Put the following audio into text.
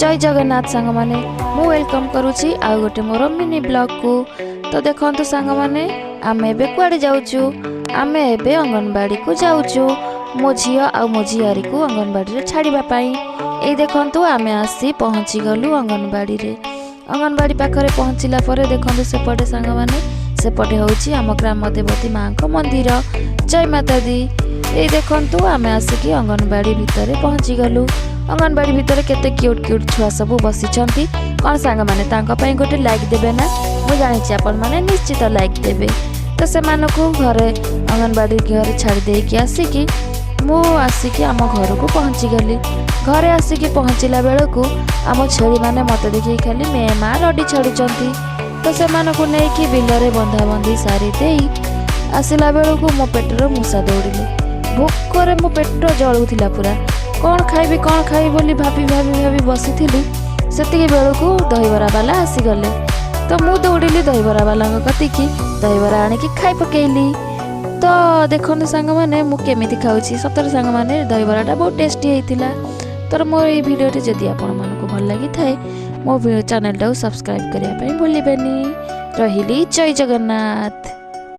ଜୟ ଜଗନ୍ନାଥ ସାଙ୍ଗମାନେ, ମୁଁ welcome କରୁଛି ଆଉ ଗୋଟେ ମୋର ମିନି ବ୍ଲଗ୍କୁ। ତ ଦେଖନ୍ତୁ ସାଙ୍ଗମାନେ, ଆମେ ଏବେ କୁଆଡ଼େ ଯାଉଛୁ? ଆମେ ଏବେ ଅଙ୍ଗନବାଡ଼ିକୁ ଯାଉଛୁ, ମୋ ଝିଅ ଆଉ ମୋ ଝିଆରୀକୁ ଅଙ୍ଗନବାଡ଼ିରେ ଛାଡ଼ିବା ପାଇଁ। ଏଇ ଦେଖନ୍ତୁ, ଆମେ ଆସି ପହଞ୍ଚିଗଲୁ ଅଙ୍ଗନବାଡ଼ିରେ। ଅଙ୍ଗନବାଡ଼ି ପାଖରେ ପହଞ୍ଚିଲା ପରେ ଦେଖନ୍ତୁ ସେପଟେ ସାଙ୍ଗମାନେ, ସେପଟେ ହେଉଛି ଆମ ଗ୍ରାମ ଦେବତୀ ମାଙ୍କ ମନ୍ଦିର। ଜୟ ମାତା ଦି। ଏଇ ଦେଖନ୍ତୁ, ଆମେ ଆସିକି ଅଙ୍ଗନବାଡ଼ି ଭିତରେ ପହଞ୍ଚିଗଲୁ। ଅଙ୍ଗନବାଡ଼ି ଭିତରେ କେତେ କ୍ୟୁଟ୍ କ୍ୟୁଟ୍ ଛୁଆ ସବୁ ବସିଛନ୍ତି। କ'ଣ ସାଙ୍ଗମାନେ, ତାଙ୍କ ପାଇଁ ଗୋଟେ ଲାଇକ୍ ଦେବେ ନା? ମୁଁ ଜାଣିଛି ଆପଣମାନେ ନିଶ୍ଚିତ ଲାଇକ୍ ଦେବେ। ତ ସେମାନଙ୍କୁ ଘରେ, ଅଙ୍ଗନବାଡ଼ି ଘରେ ଛାଡ଼ି ଦେଇକି ଆସିକି ମୁଁ ଆସିକି ଆମ ଘରକୁ ପହଞ୍ଚିଗଲି। ଘରେ ଆସିକି ପହଞ୍ଚିଲା ବେଳକୁ ଆମ ଛେଳିମାନେ ମୋତେ ଦେଖିକି ଖାଲି ମେ ମା ରଡ଼ି ଛାଡ଼ୁଛନ୍ତି। ତ ସେମାନଙ୍କୁ ନେଇକି ବିଲରେ ବନ୍ଧାବନ୍ଧି ସାରି ଦେଇ ଆସିଲା ବେଳକୁ ମୋ ପେଟରେ ମୂଷା ଦୌଡ଼ିଲେ। ଭୋକରେ ମୋ ପେଟ ଜଳୁଥିଲା ପୁରା। କ'ଣ ଖାଇବି, କ'ଣ ଖାଇବି ବୋଲି ଭାବି ଭାବି ଭାବି ବସିଥିଲି, ସେତିକି ବେଳକୁ ଦହିବରା ବାଲା ଆସିଗଲେ। ତ ମୁଁ ଦୌଡ଼ିଲି ଦହିବରା ବାଲାଙ୍କ କତିକି, ଦହିବରା ଆଣିକି ଖାଇ ପକେଇଲି। ତ ଦେଖନ୍ତୁ ସାଙ୍ଗମାନେ, ମୁଁ କେମିତି ଖାଉଛି। ସତରେ ସାଙ୍ଗମାନେ, ଦହିବରାଟା ବହୁତ ଟେଷ୍ଟି ହେଇଥିଲା। ତ ମୋର ଏଇ ଭିଡ଼ିଓଟି ଯଦି ଆପଣମାନଙ୍କୁ ଭଲ ଲାଗିଥାଏ, ମୋ ଚ୍ୟାନେଲଟାକୁ ସବସ୍କ୍ରାଇବ୍ କରିବା ପାଇଁ ଭୁଲିବେନି। ରହିଲି, ଜୟ ଜଗନ୍ନାଥ।